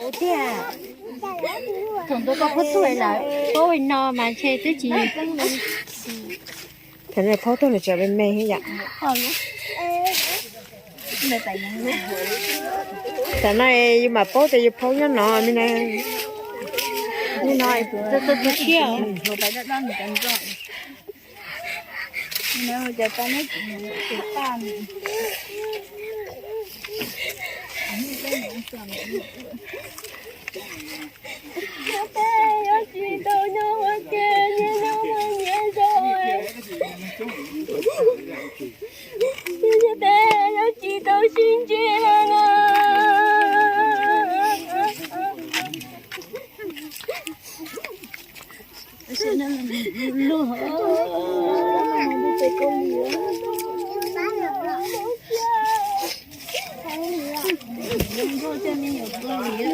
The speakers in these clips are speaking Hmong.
Ua tiag, thaum ntawd koj phob tuaj lawm, phob no mas ntshe twb tsis, thaum no phob tuaj nws tseem me me thiab yom. Tam no yus mam paub tias yus phob nyob no me na. Nyob no, Lub txog ces cov me nyuam yus tuaj zaum no quaj lawm. Lub txog cov peb quaj tom no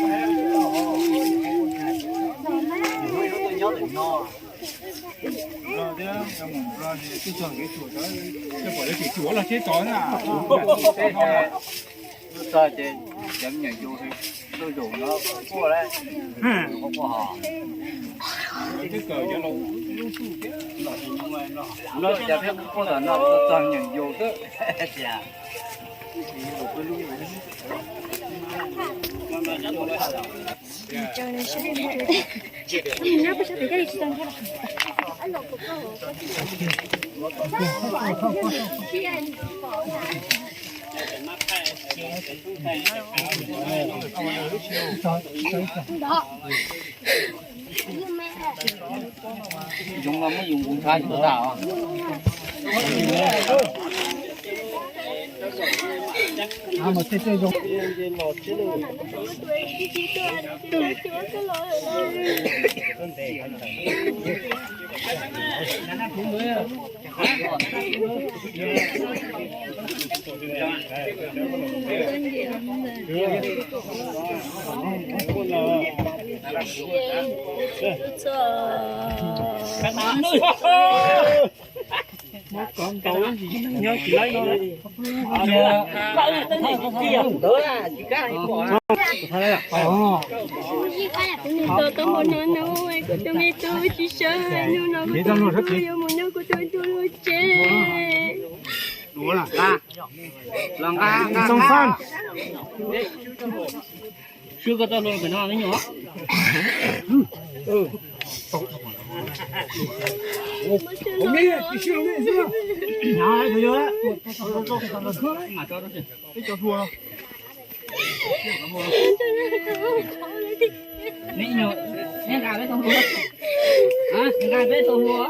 tuaj txog me nyuam yus xwb. Yoov no muab yus nqus ntshav yus tas os. Kuv tau mus no no, kuv tus me tub tsis sawv, hnub no kuv tus me tub yuav mus nyob kuv tus ntsuj lub tsev. Swb koj txoj hlua pem no me nyuam. Me nyuam, neb nqa peb tau hlua, nqa peb tau hlua.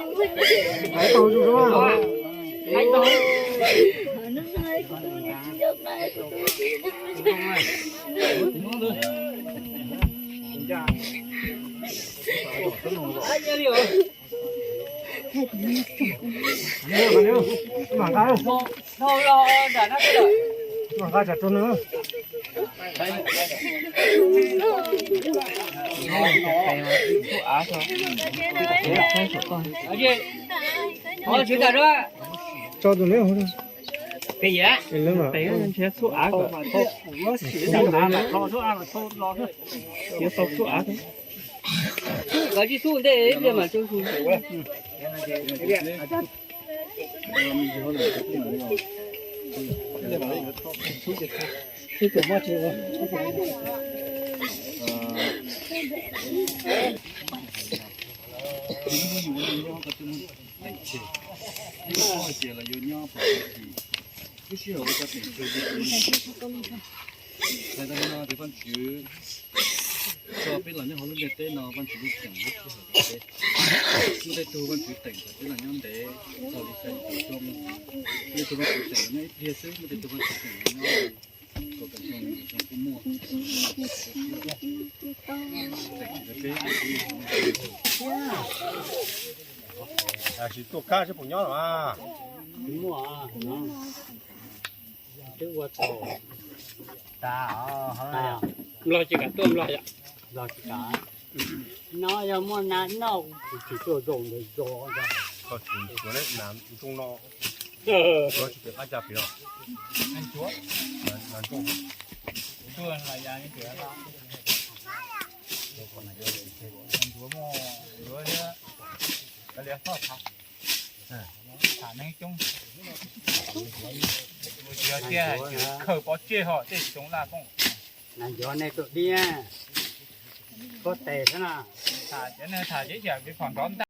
Tso tus leb hauv. Lawv txhub av kom tau, txhub av kom tau, txhub av kom tau. Lawv tsis txhub ntej ib pliag mas tso. Teem tseg, hais tias los yuav nyob pem teb, lub sij hawm ua cov teem tseg li no, hais tau li no ces Vajtswv tso peb los nyob hauv lub ntiaj teb no, Vajtswv yeej teem lub sij hawm rau peb. Muaj tej tug Vajtswv teem kom peb los nyob ntev, txog li xya caum tawm xyoo, muaj tej tug Vajtswv teem los nyob ib pliag xwb, muaj tej tug Vajtswv teem los nyob kom tawm xyoo nws zoo kuj muaj. Teem rau peb, Tab sis tuaj kab seb puas nyob los mas. Nplog tsis kam tuaj Nplog yom. Nplog tsis kam. No yog muaj nas noj kuv tsis tuaj zoo ntawd zoo ntag. Koj tsis tuaj nas ntoo no. Koj tsis pem qab cag pem os. Nas ntoo. Tuaj los ya, ncuav muaj, ncuav thiab, kav liam txhob tham, tham neeg coob. Yog tias khaws pov tseg ho tej tsoom laj kooj. Nas ncuav nej tus diab, koj tes xwb na. Tham ces nej tham ces yam li phom nrov ntaj.